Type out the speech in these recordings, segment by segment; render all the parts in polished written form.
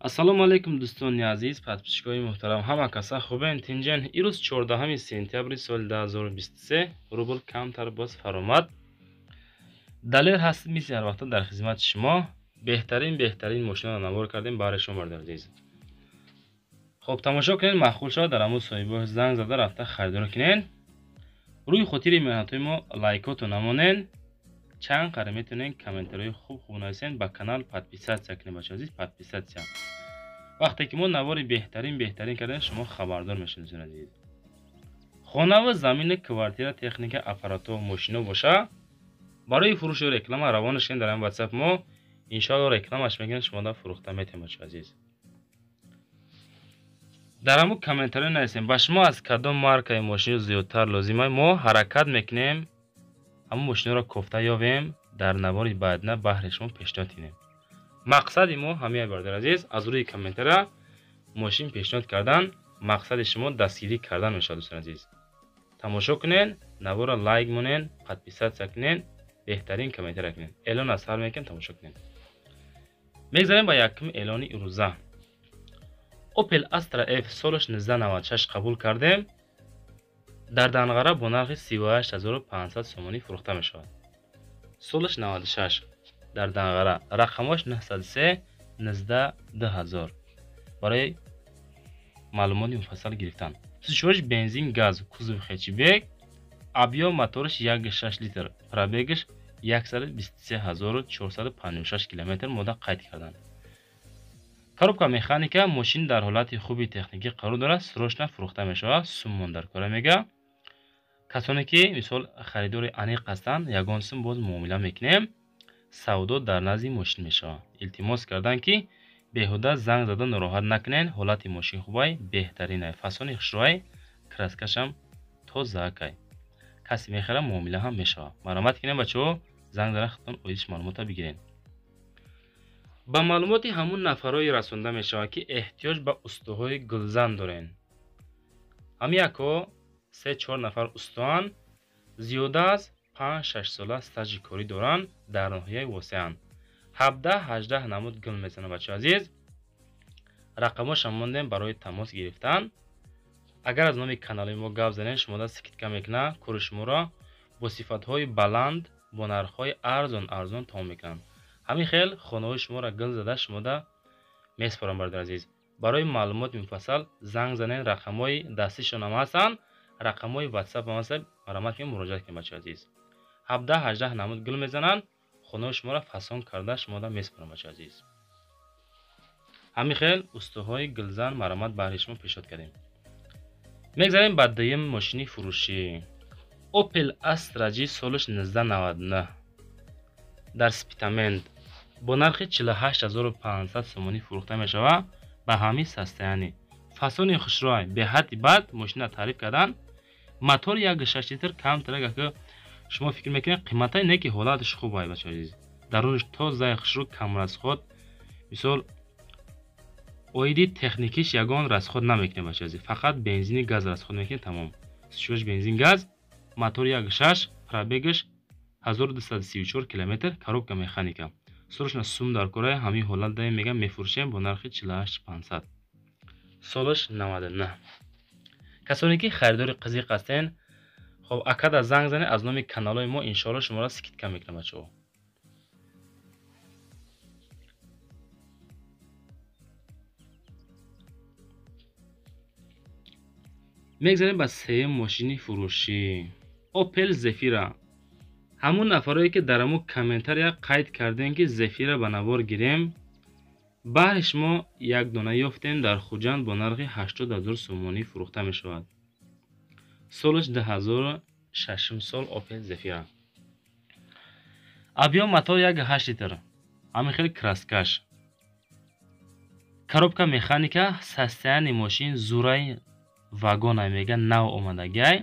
Ассалому алайкум дӯстони азиз, подписчикои муҳтарам, ҳама каса хубен, тинҷен. Ирӯз 14 сентябри соли 2023 рубл камтар боз фаромад. Далер ҳаст мисли ҳар вақта дар хизмати шумо. Беҳтарин мошинаро навор кардем барои шумо, бародари азиз. Хоб тамошо кунед, маъқул шавад дар ҳамун соҳибош занг зада рафта харидорӣ кунед. Рӯи хотири меҳнатҳои мо лайкото намонед. Чанд қадр метавонед комментариҳои хуб хуб нависед, ба канал подписатсия кунед, бачаҳо азиз, подписатсия. Вақте ки мо навори беҳтарин кардем, шумо хабардор мешавед, дӯстони азиз. Хонаву замини, квартира, техника, аппаратҳо, мошино боша, барои фурӯшу реклама равона шавед дар ҳамин WhatsApp мо. Иншоалло рекламаш мекунем, шумо да фурӯхта метавонед, бачаҳо азиз. Дар ҳамун комментариҳо нависем, ба шумо аз кадом маркаи мошино зиёдтар лозим аст. Мо ҳаракат мекунем ҳамун мошиноро кофта ёбем, дар навори баъдина баҳри шумо пешниҳод кунем. Мақсади мо ҳамин, бародари азиз, аз рӯи комментария мошин пешниҳод кардан, мақсади шумо дастгирӣ кардан мешавад, дӯстони азиз. Тамошо кунед, наворро лайк монед, подписатсия кунед, беҳтарин комментария кунед. Эълон аз сар мекунем, тамошо кунед. Мегзарем ба якуми эълони ирӯза. Opel Astra F солаш 1996 қабул кардем. Дар Данғара бо нархи 38500 сомонӣ фурӯхта мешавад. Солаш 96 дар Данғара, рақамҳош 903 19 2000. Барои маълумоти муфассал гирифтан. Сӯзишвориш бензин, газ, кузов хэтчбек, объём мотораш 1,6 литр, пробегаш 123456 километр мода қайд карданд. Коробка механика, мошин дар ҳолати хуби техникӣ қарор дорад, срочно фурӯхта мешавад, суммон дар кора мега. Касоне ки мисол харидори аниқ ҳастанд, ягон сум боз муомила мекунем, савдо дар назди мошин мешавад. Илтимос кардан ки беҳуда занг зада нороҳат накунед, ҳолати мошин хубай, беҳтаринай, фасони хушрӯай, краскашам тозаакай. Касе мехара муомила ҳам мешавад. Марҳамат кунед бачаҳо, занг зада худтон оидиш маълумотро бигиред. Ба маълумоти ҳамун нафарҳое расонда мешавад, ки эҳтиёҷ ба устоҳои гулзан дорен. Ҳамин якҳо 3-4 нафар устоанд, зиёда аз 5-6 сола стажи корӣ доранд, дар ноҳияи Восеанд. 17-18 намуд гул мезананд, бачаҳо азиз. Рақамҳошам мондем барои тамос гирифтан. Агар аз номи канали мо гап занед, шумо да скидка мекунад, кори шуморо бо сифатҳои баланд, бо нархҳои арзон арзон тамом мекунанд. Ҳамин хел хонаҳои шуморо гул зада шумода месупорам, бародари азиз. Барои маълумоти муфассал занг занед, рақамҳои дастишон ҳам ҳастанд, рақамҳои WhatsApp ҳам ҳастанд, марҳамат кунед, муроҷиат кунед, бачаҳои азиз. 17-18 намуд гул мезананд, хонаҳои шуморо фасон карда шумода месупорам, бачаҳои азиз. Ҳамин хел устоҳои гулзан марҳамат баҳри шумо пешниҳод кардем. Мегзарем ба дуюм мошини фурӯшӣ. Opel Astra G солаш 1999 дар Спитамент бо нархи 48500 сомонӣ фурӯхта мешавад. Ба ҳамин состояние фасони хушрӯай, беҳадди бад мошина таъриф кардан. Мотор 1,6 литр, камтар агар ки шумо фикр мекунед қиматай не ки ҳолаташ хуб ай, бачаҳои азиз. Дарунаш тозаи хушрӯ, кам расход, мисол оиди техникиш ягон расход намекунед, бачаҳои азиз. Фақат бензини газ расход мекунед, тамом. Сӯзишвориш бензин газ, мотор 1,6, пробегаш 1234 километр, коробка механика. Срочно сум дар кораи ҳамин ҳолат даем мегам мефурӯшем бо нархи 48500. Солаш 99. Касоне ки харидори қизиқ ҳастен, хоб акада занг занед, аз номи каналҳои мо иншоалло шуморо скидка мекунам, бачаҳо. Мегзарем ба сеюм мошини фурӯшӣ. Opel Zafira. Ҳамун нафарое ки дар ҳамун комментария қайд кардем ки Zafira ба навор гирем, баҳри шумо як дона ёфтем, дар Хуҷанд бо нархи 80000 сомонӣ фурӯхта мешавад. Солаш 2006 сол Opel Zafira. Объём мотор 1,8 литр. Ҳамин хел краскаш. Коробка механика, состояние мошин зурай вагона мега, нав омадагиай.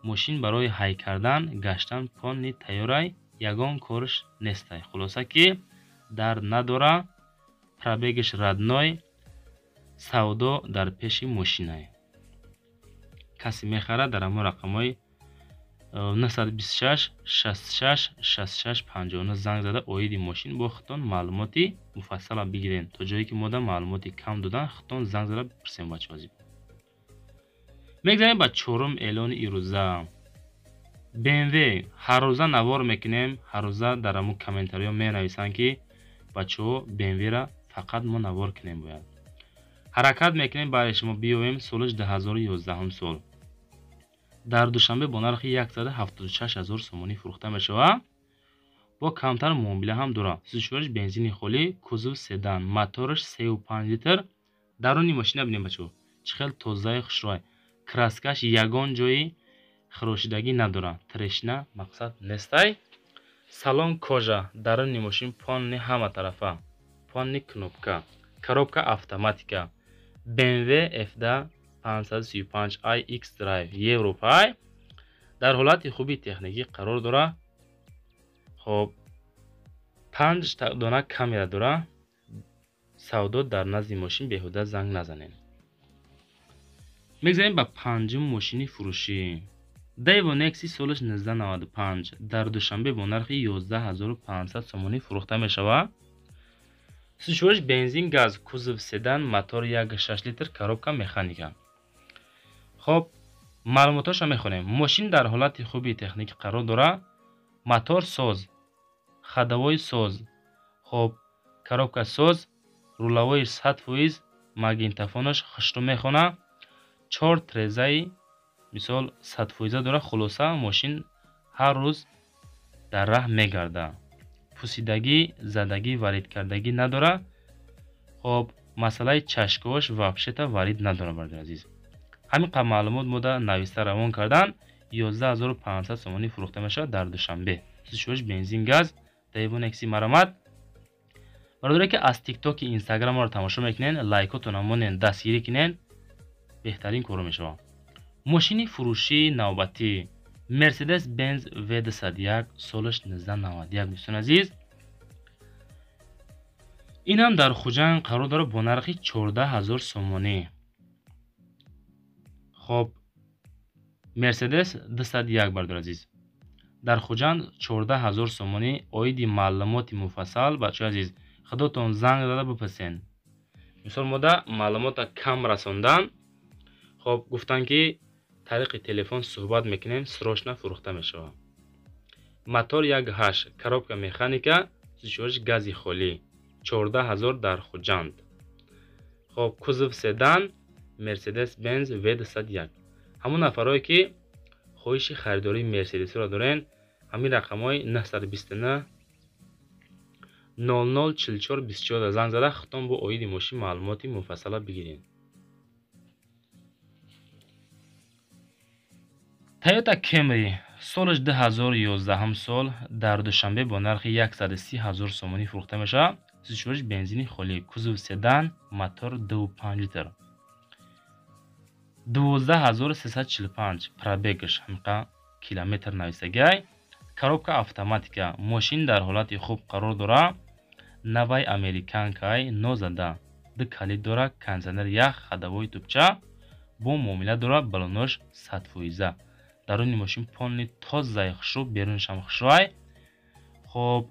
Мошин барои ҳай кардан, гаштан полни тайёрай, ягон корш нестай. Хулоса ки дард надора, пробегаш родной, савдо дар пеши мошинай. Касе мехарад дар ҳамон рақамҳои 926 66 66 59 занг зада оиди мошин бо худтон маълумоти муфассала бигирен. То ҷое ки мода маълумоти кам додан, худтон занг зада бипурсем, бачаҳо азиз. Мегзарем ба чорум эълони ирӯза. BMW. Ҳаррӯза навор мекунем, ҳаррӯза дар ҳамун комментариҳо менависанд, ки бачаҳо, BMW-ра фақат мо навор кунем бояд. Ҳаракат мекунем барои шумо биёвем. Солаш 2011 сол. Дар Душанбе бо нархи 176 ҳазор сомонӣ фурӯхта мешавад. Бо камтар муомила ҳам дорад. Сӯзишвориш бензини холӣ, кузов седан, мотораш 3,5 литр. Даруни мошина бинем, бачаҳо, чӣ хел тозаи хушрӯй. Краскаш ягон ҷои хирошидагӣ надорад. Трещина мақсад нестай. Салон кожа, даруни мошин полный ҳама тарафа. Полный кнопка. Коробка автоматика. BMW F2 535 i X-Drive Европай дар ҳолати хуби техникӣ қарор дорад. Хоб, панҷ дона камера дорад. Савдо дар назди мошин, беҳуда занг назанед. Мегзарем ба панҷум мошини фурӯшӣ. Daewoo Nexi, солаш 1995, дар Душанбе бо нархи 11 500 сомонӣ фурӯхта мешавад. Сӯзишвориш бензин газ, кузов седан, мотор 1,6 литр, коробка механика. Хоб, маълумотҳошро мехонем. Мошин дар ҳолати хуби техникӣ қарор дорад. Мотор соз, ходовой соз, хоб, коробка соз, руловой 100%, магнитофонаш хушрӯ мехонад, чор трезаи мисол 100%-а дорад. Хулоса, мошин ҳар рӯз дар раҳ мегардад. Пусидагӣ, задагӣ, варидкардагӣ надорад. Хоб, масъалаи чашкош вообще-то варид надорад, бародари азиз. Ҳамин қадр маълумот мода нависта равон кардан. 11 500 сомонӣ фурӯхта мешавад дар Душанбе. Сӯзишвориш бензин газ, Daewoo Nexi. Маромад, бародаре, ки аз Тиктоки, Инстаграм моро тамошо мекунед, лайкотонро монен, дастгирӣ кунед, беҳтарин корро мешавад. Мошини фурӯшии навбатӣ Mercedes Benz V201, солаш 1991. Дӯстони азиз, инам дар Хуҷанд қарор дорад бо нархи 14 ҳазор сомонӣ. Хоб, Мерседес 201, бародари азиз, дар Хуҷанд 14 ҳазор сомонӣ. Оиди маълумоти муфассал, бачаҳои азиз, худотон занг зада бипурсен. Мисол, мода маълумота кам расондан. Хоб, гуфтанд, ки тариқи телефон суҳбат мекунем, срочно фурӯхта мешавад. Мотор 1,8, коробка механика, сӯзишвориш гази холӣ, 14 ҳазор дар Хуҷанд. Хоб, кузов седан, Мерседес Бенз V201. Ҳамон нафарое, ки хоҳиши харидории Мерседесро дорен, ҳамин рақамҳои 929 00 44 24 занг зада, худтон бо оиди мошин маълумоти муфассала бигиред. Toyota Camry, солаш 2011 сол, дар Душанбе бо нархи 130 ҳазор сомонӣ фурӯхта мешавад. Сӯзишвориш бензини холӣ, кузов седан, мотор 2,5 литр. 12 345 пробегаш, ҳамқа километр нависагай. Коробка автоматика. Мошин дар ҳолати хуб қарор дорад. Навай американкай, нозада. Ду калид дорад, кондиционер ях, ходовой тупча, бо муомила дорад, балонош 100%-а. Даруни мошин полный тозаи хушрӯ, берунашам хушрӯай. Хоб,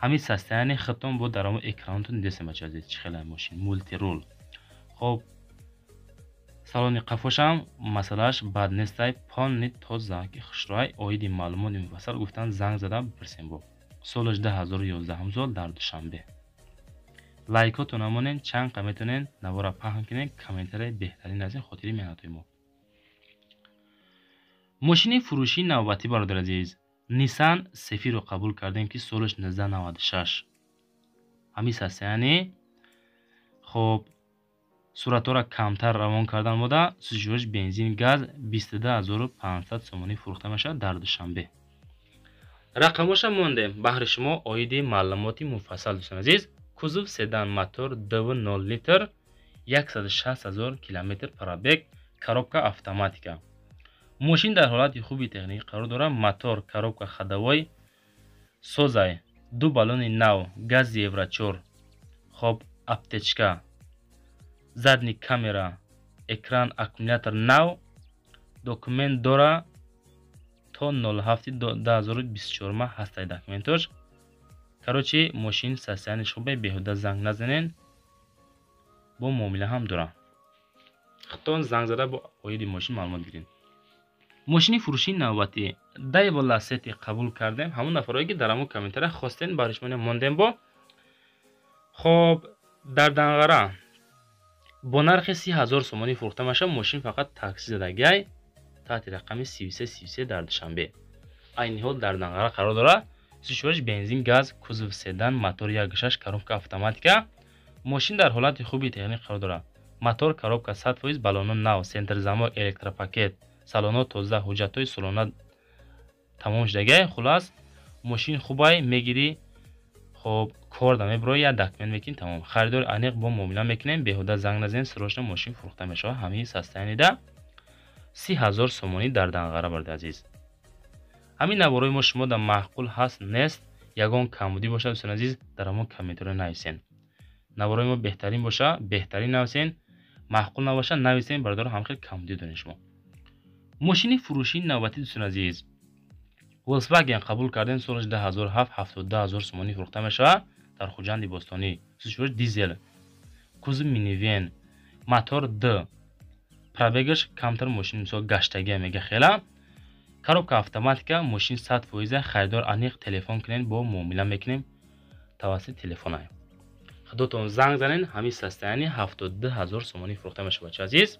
ҳамин состояние худтон бо дар ҳамон экранотон дидесем, бачаҳои азиз, чӣ хеле мошин мультирул. Хоб, салони қафошам масъалааш бад нестай, полный тоза ки хушрӯай. Оиди маълумоти муфассал гуфтан, занг зада бипурсем. Бо солаш 2011 сол, дар Душанбе. Лайкотон монен, чанд қа метавонед навора паҳн кунед, комментарияи беҳтарин аз ин хотири меҳнатҳои мо. Мошини фурӯшии навбатӣ, бародари азиз, Nissan Cefiro қабул кардем, ки солаш 1996, ҳамин состояние. Хоб, суратҳоро камтар равон кардан мода. Сӯзишвориш бензин газ, 22 500 сомонӣ фурӯхта мешавад дар Душанбе. Рақамоша мондем баҳри шумо оиди маълумоти муфассал, дӯстони азиз. Кузов седан, мотор 2,0 литр, 160 ҳазор километр пробег, коробка автоматика. Мошин дар ҳолати хуби техникӣ қарор дорад. Мотор, коробка, ходовой созай, ду баллони нав, гази евро 4. Хоб, аптечка, задний камера, экран, аккумулятор нав, документ дора. То 07/2024 ҳастай документош. Короче, мошин состояние ш хубе, беҳуда занг назанен, бо муомила ҳам дорам. Худтон занг зада бо оиди мошин маълумот гиред. Мошини фурӯшии навбатӣ Daewoo Lacetti қабул кардем. Ҳамон нафарое, ки дар ҳамон комментария хостен, барои шумо мондем. Бо хоб, дар Данғара бо нархи 30 000 сомонӣ фурӯхта мешавад. Мошин фақат такси задагиай, таҳти рақами 3333 дар Душанбе. Айни ҳол дар Данғара қарор дорад. Сушваш бензин, газ, кузов седан, мотор 1,6, коробка автоматика. Мошин дар ҳолати хуби техникӣ қарор дорад. Мотор, коробка 100%, баллоно нав, центрзамок, электропакет, салоно тоза, ҳуҷҷатҳои солона тамом шудагиай. Хулас, мошин хубай, мегирӣ, хоб, кор да мебирои, як документ мекунӣ, тамом. Харидори аниқ бо муомила мекунем, беҳуда занг назанед, срочно мошин фурӯхта мешавад. Ҳамин состояние да 30 000 сомонӣ дар Данғара. Барди азиз, ҳамин наворои мо шумо дар маъқул ҳаст, нест, ягон камбудӣ бошад, дӯстони азиз, дар ҳамон комментариё нависен. Наворои мо беҳтарин боша, беҳтарин нависен, маъқул набоша, нависен. Бародаро, ҳам хел камбудӣ дорем шумо. Мошини фурӯшии навбатӣ, дӯстони азиз, Volkswagen қабул кардем, солаш 2007, 72 000 сомонӣ фурӯхта мешавад дар Хуҷанди Бостонӣ. Сушвош дизел, кузов минивэн, мотор д, пробег аш камтар, мошин мисол гаштагия мега хела. Коробка автоматика, мошин 100%. Харидор аниқ телефон кунед, бо муомила мекунем тавассути телефона. Худотон занг занед. Ҳамин состояние 72 000 сомонӣ фурӯхта мешавад, бача азиз.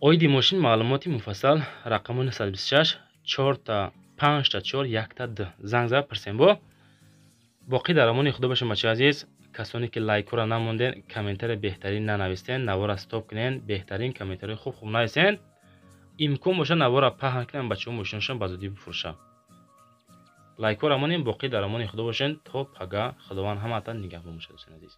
Оиди мошин маълумоти муфассал рақами 926 4 5 4 1 д занг зада пурсем. Бо боқӣ дар амони Худо бошем, бачаи азиз. Касоне ки лайкҳоро намонден, комментария беҳтарин нанавистен, навора стоп кунен, беҳтарин комментарияи хуб хуб нависен. Имкон боша, навора паҳн кунен, бачаҳо мошинашон ба зудӣ бифурӯшанд. Лайкҳоро монем, боқӣ дар амони Худо бошен то пага. Худованд ҳамаатон нигаҳбон бошад, дӯстони азиз.